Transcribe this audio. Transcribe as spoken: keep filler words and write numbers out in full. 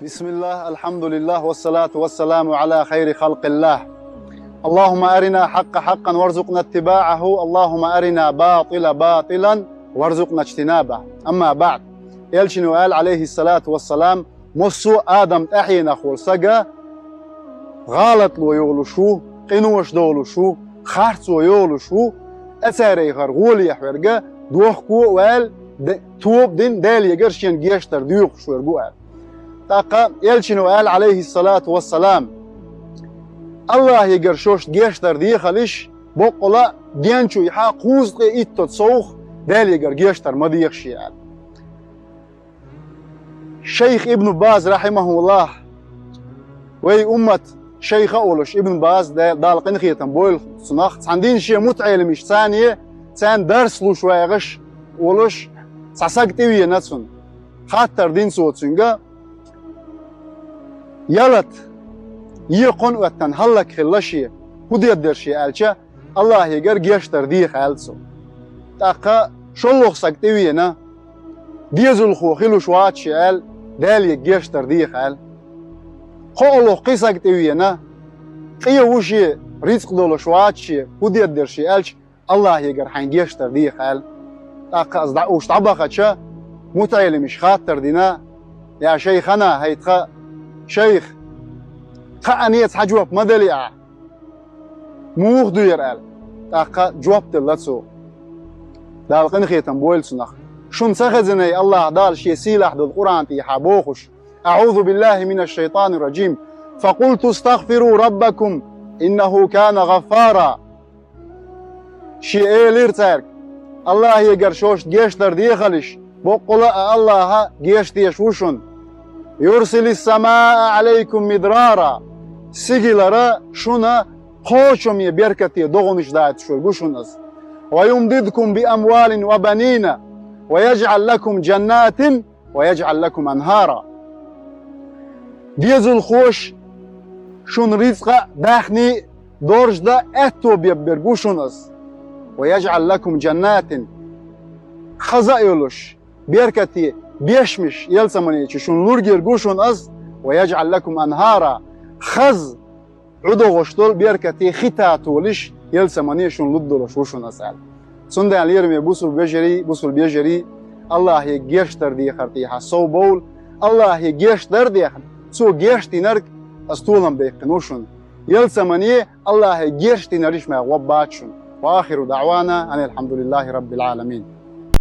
بسم الله، الحمد لله، والصلاة والسلام على خير خلق الله. اللهم أرنا الحق حقا وارزقنا اتباعه، اللهم أرنا الباطل باطلا وارزقنا اجتنابه. أما بعد. Элчано аьлла, алейхиссалату вассалам, массо а адам тӀаьхьенах волу сага гӀалатло йолуш ву, къинош долуш ву, харцо йолуш ву, царах гӀолехь верг, дохко а ваьлла, де-, тоба дина, Делегара шена гештдар доьхуш верг ву аьлла. ТӀаккха Элчано аьлла, алейхиссалату вассалам, Аллахьегара шоьшта гештдар дехалаш, боккъала а ден чуьхьа кхузткъе итт совгӀа Делегара гештдар ма деха шен аьлла. Шайх Ибн Баз, рахьимахуллах, вай уммат шайх а волуш, Ибн Баз, Да-, Дала къинхетам бойла цунах, цхьана дийнахь шен мутаӀеламаш царна, царна дарс луш вагӀаш волуш, цхьа саг тӀевеана цунна. Хаттар дина цо цуьнга: ялат, е кхо оьттина хӀаллакьхилла шен, хӀун дер дара шен аьлча, Аллахьегара гештдар деха аьлла цо. ТӀаккха шолгӀа саг тӀевеана, дезалхо хилуш вац шен аьлла, Делегара гештдар деха аьлла. КхоалгӀа кхин саг тӀевеана, къе ву шен, рицкъ долуш вац шен, хӀун дер дара шен аьлча, Аллахьегара хьайн гештдар деха аьлла. ТӀаккха иза дӀа-, уьш дӀабахча, мутаӀеламаша хаттар дина: я шайхана, хӀай тхан шайх, кхаъ а, неца хьан жоп ма делли ахь, муха ду яра аьлла. ТӀаккха жоп делла цо. Дала къинхетам бойла цунах. Шуна ца хезиний Аллахь Дала шен сийлахь долу Къуръан тӀехьа бохуш: أعوذ بالله من الشيطان الرجيم. فقلت استغفروا ربكم إنه كان غفارا. Шен элира цаьрга: Аллахьегара шоьшта гештдар дехалаш, боккъала а Аллахьа гешт деш ву шуна. يرسل السماء عليكم مدرارا. Сигилара шуна кхочуме беркате догӀанаш дайтуш верг ву шуна иза. ويمددكم بأموال وبنين ويجعل لكم جنات ويجعل لكم أنهارا. Дезалхоша шуна рицкъа а, даьхни а, доржа дан а аьтто бебберг ву шуна иза. ويجعل لكم جنات. Хаза а йолуш, беркате бешмаш ялсамане чу шуна лургерг ву шуна иза. ويجعل لكم أنهارا. Хаза, ӀудогӀуш долу беркате хи татолаш ялсамане шуна лургдолуш ву шуна иза аьлла. Цундела, лераме бусулба вежарий, бусулба йижарий, Аллахье гештдар дехар тӀехьа сов бовла, Аллахье гештдар а дехна, Цо гештдинарг иза толам баьккхина ву шуна. Ялсамане Аллахье гештдинарш мегӀ ваббац шуна. وآخر دعوانا أن الحمد لله رب العالمين.